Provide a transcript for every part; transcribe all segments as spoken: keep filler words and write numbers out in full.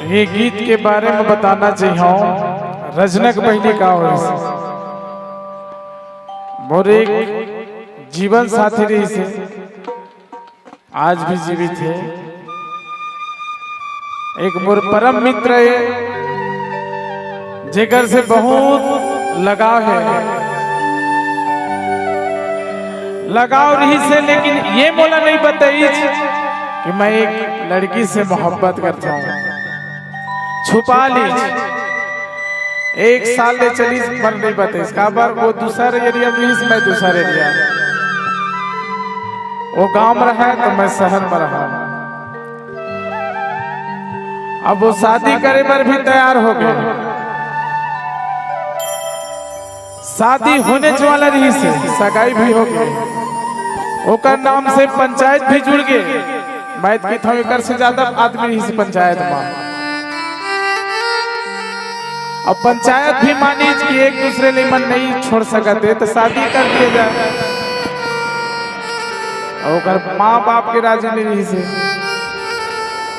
ये गीत के बारे में बताना चाहिए हूँ। रजना के पहले का हो रही से, मोर एक जीवन साथी रही से, आज भी जीवित है। एक मोर परम मित्र है, जेकर से बहुत लगाव है, लगाव रही से, लेकिन ये मोला नहीं बताइस कि मैं एक लड़की से मोहब्बत करता हूँ। छुपा लीस। एक साल ले चलिस, पर नहीं बताइस। काबर वो दूसर एरिया में रहिस, मैं दूसर एरिया। वो गांव में रहा तो मैं शहर में रहा। अब वो शादी करे बर भी तैयार हो गए। शादी होने वाला रहिस, सगाई भी हो गई। ओकर नाम से पंचायत भी जुड़ गए। मैं तो कहता हूँ, एकर से ज्यादा आदमी रहिस पंचायत में। अब पंचायत भी मानिस कि एक दूसरे ले मन नहीं छोड़ सकते, तो शादी कर दिया जाए। और ओकर माँ बाप के राजी नहीं रहिस।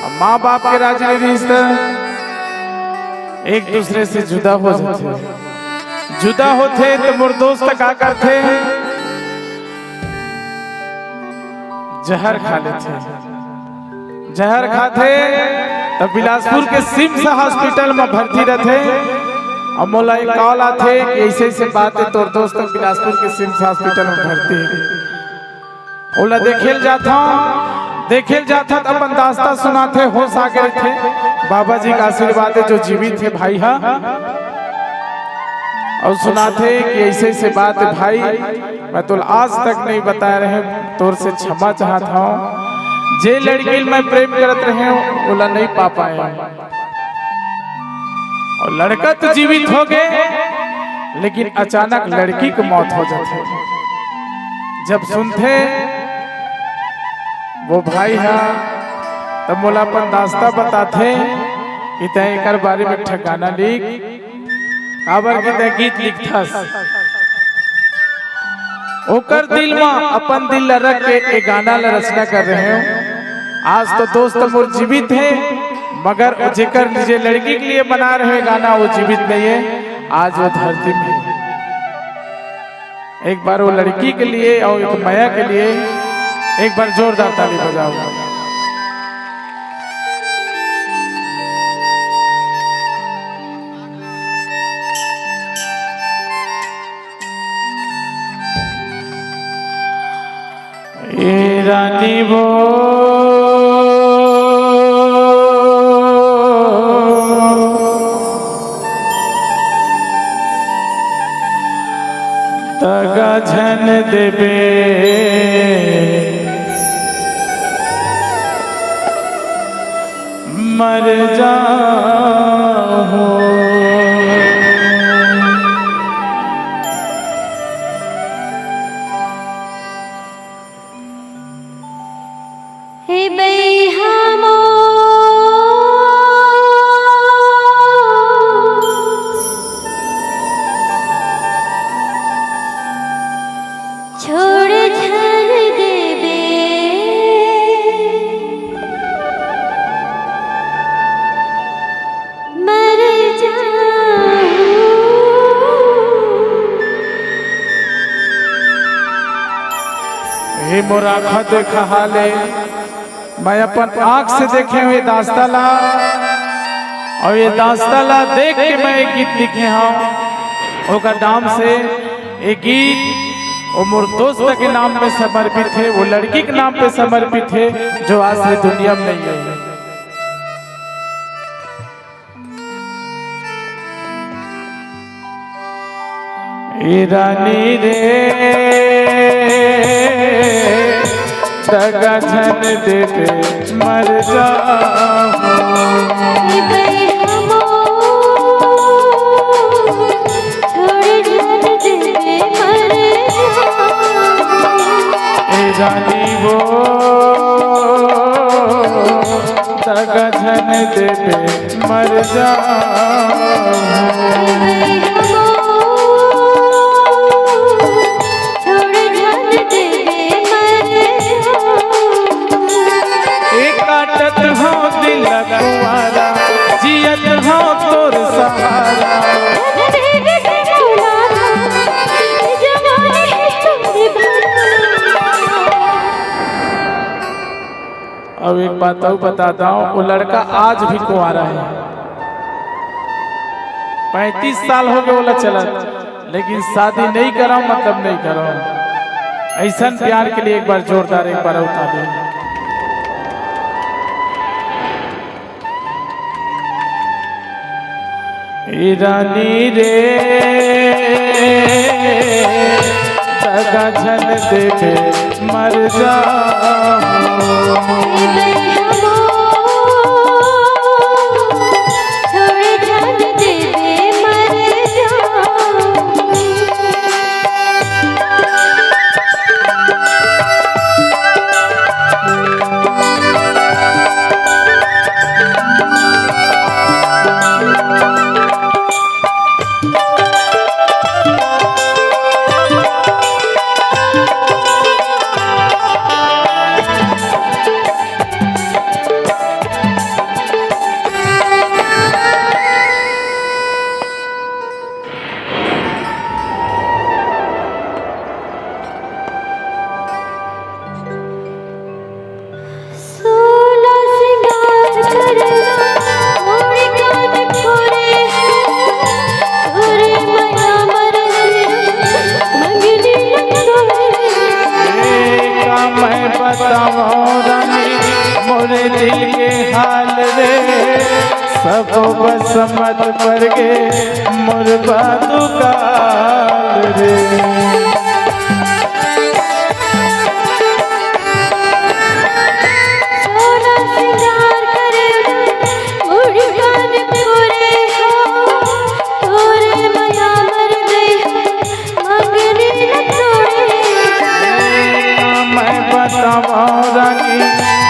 अब माँ बाप के राजी नहीं रहिस, तो एक दूसरे से जुदा हो जाथे। जुदा होथे तो मोर दोस्त का करथे, जहर खा लेथे। जहर खाथे तो बिलासपुर के सिम्स हॉस्पिटल में भर्ती रहथे। और मोला एक कॉल आथे कि ऐसे ऐसे बात है, तोर दोस्त बिलासपुर के सिम्स हॉस्पिटल में भर्ती है। ओला देखे ल जाथंव, देखे ल जाथंव त अपन दास्ता सुनाथे, होश आ गे रहिथे। बाबा जी का आशीर्वाद है जो जीवित है भाई हा। और सुनाथे कि ऐसे ऐसे बात है भाई, मैं तोला आज तक नहीं बताए रहेंव, तोर से क्षमा चाहत हंव। जे लड़की ल मैं प्रेम करत रहेंव, ओला नहीं पा पाएंव। और लड़का तो जीवित हो गे, लेकिन अचानक लड़की के मौत हो जाथे। जब सुनथे वो भाई हा, तब मोला अपन दास्ता बताथे कि तैं एकर बारे में एक ठा गाना लिख, काबर कि तैं गीत लिखथस। ओकर दिल म अपन दिल ल रख के ए गाना ल रचना कर रहेंव। आज तो दोस्त मोर जीवित हे, मगर जेकर निजे लड़की के लिए बना रहे गाना, वो जीवित नहीं है, आज वो धरती में है। एक बार वो लड़की के लिए और एक मया के लिए एक बार जोरदार ताली बजाओ। ए रानी वो दगा झन देबे, मर जाहूं। हे बइहा मोर, छोड़ झन देबे, मर जाहूं। हे मोर आँखा देखा हाल ए, मैं अपन आँख से देखे हंव ए दास्ता ला, और ए दास्ता ला देख के मैं एक गीत लिखे हंव। ओकर नाम से ए गीत वो मोर दोस्त के नाम पे समर्पित हे, वो लड़की के नाम पे समर्पित हे, जो आज ये दुनिया में नहीं है। ए रानी रे, दगा झन देबे, मर जाहूं। ए बइहा मोर, छोड़ झन देबे, मर जाहूं। ए रानी वो, दगा झन देबे, मर जाहूं। छोड़ झन देबे, मर जाहूं। ए काटत हंव दिल कुंवारा, अब एक बात अउ बता दंव, वो लड़का आज भी कुंवारा हे। पैंतीस साल हो गए ओला चलत, लेकिन शादी नहीं करंव, मतलब नहीं करंव। अइसन प्यार के लिए एक बार जोरदार, एक बार अउ ताली। ए रानी रे, दगा झन देबे मर जाहूं। छोड़ झन देबे मर जाहूं। सोला सिंगार करना, मोर कान फोरे, तोरे मया मरन, मंगनी लटोरे। ए, का मैं बतावं रानी, मोरे दिल के हाल रे, सब बस मत परगे मोर बादू काल रे। सोना सिंगार करे, मुड़ी कान फोरे हो, तोरे मया मर गई, मंगनी न तोड़े। मैं बतावं रानी,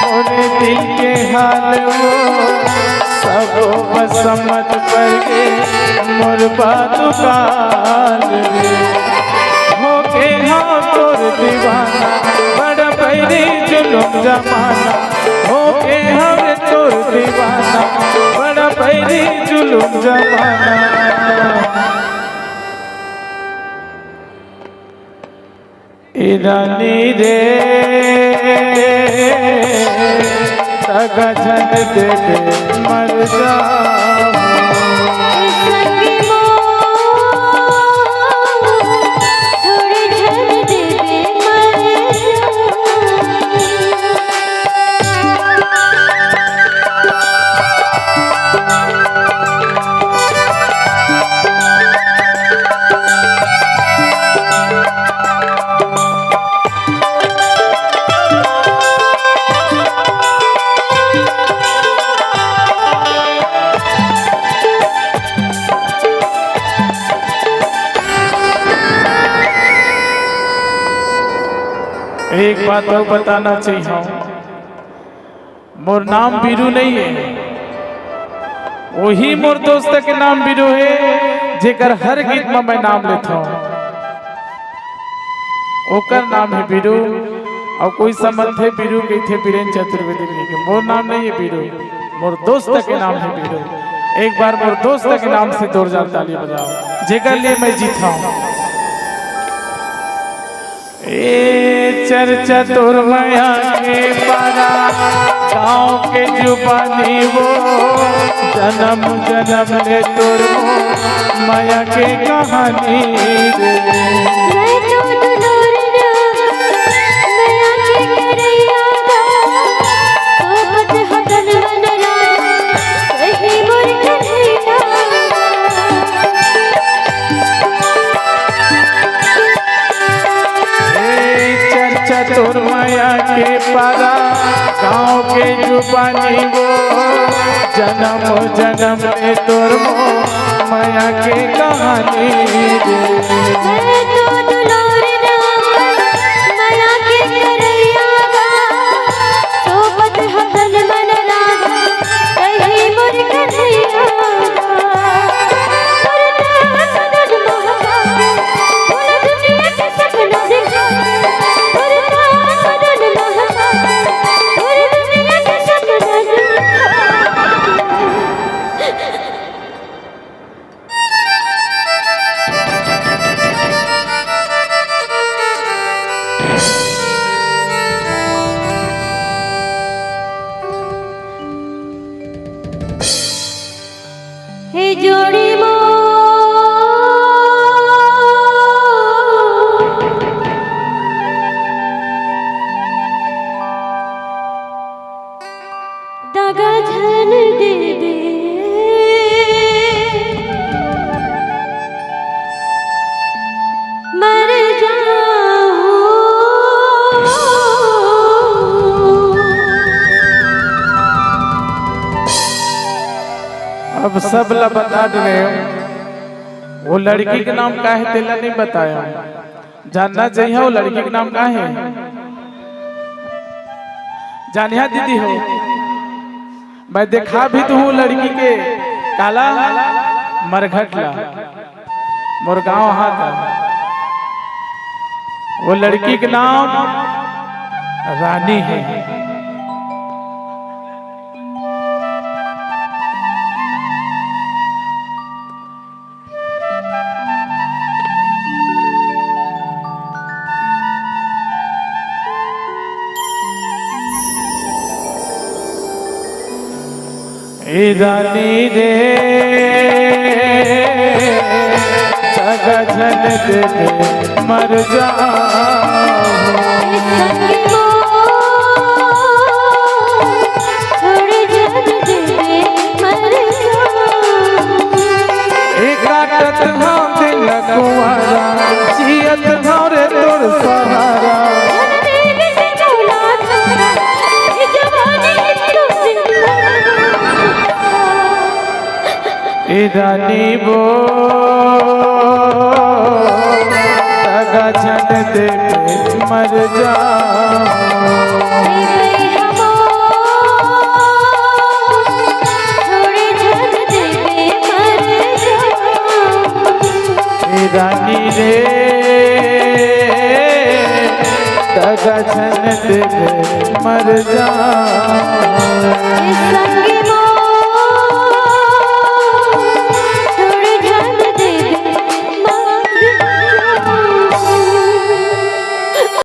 मोरे दिल के हाल वो, सब बस मत परगे मोर बादू काल रे। होके हंव तोर दीवाना, बड़ा बैरी जुलुम जमाना। होके हंव तोर दीवाना, बड़ा बैरी जुलुम जमाना। ए रानी रे, दगा झन देबे मर जाहूं। एक बात अउ बताना चाहिए, मोर नाम बीरू नहीं हे, वही मोर दोस्त के नाम बीरू हे, जेकर हर गीत में मैं नाम लेथंव। ओकर नाम हे बीरू। अउ कोई समझथे बीरू कहिथे बीरेन चतुर्वेदी के, मोर नाम नहीं हे बीरू, मोर दोस्त के नाम हे बीरू। एक बार मोर दोस्त के नाम से जोरदार ताली बजाओ, जेकर लिए मैं जीथंव। ए चर्चा तोर मया के पारा, गांव के जुबानी वो, जनम जनम ले तोर मया के कहानी रे। मैं तो दुलार ना, मया के करैया गा, सोबत हकन मन राजा, कही मोर कन्हैया। ए चर्चा तोर मया के पारा, गांव के जुबानी वो, जनम जनम ले तोर मया के कहानी रे। मैं तो दुलार ना, मया के करैया गा, सोबत हकन मन राजा, कही मोर कन्हैया। गजन दे दे, मर जाऊं। अब सब ला बता दे रहे हो, वो लड़की के नाम का हे, तेला नहीं बताया। जानना चाहिए वो लड़की के नाम का हे। जानिहा दीदी हो, मैं देखा भी तो हूँ लड़की के काला मरघट ला, मोर गाँव हा का। वो लड़की के नाम रानी हे। ए रानी रे, दगा झन दे दे, मर जाऊं। छोड़ झन दे दे, मर जाऊं। ए काटत हंव दिल कुंवारा, जियत हंव रे तोर सहारा। ए रानी वो दगा झन दे दे, मर जाऊं। ए रानी रे, दगा झन दे दे, मर जाऊं।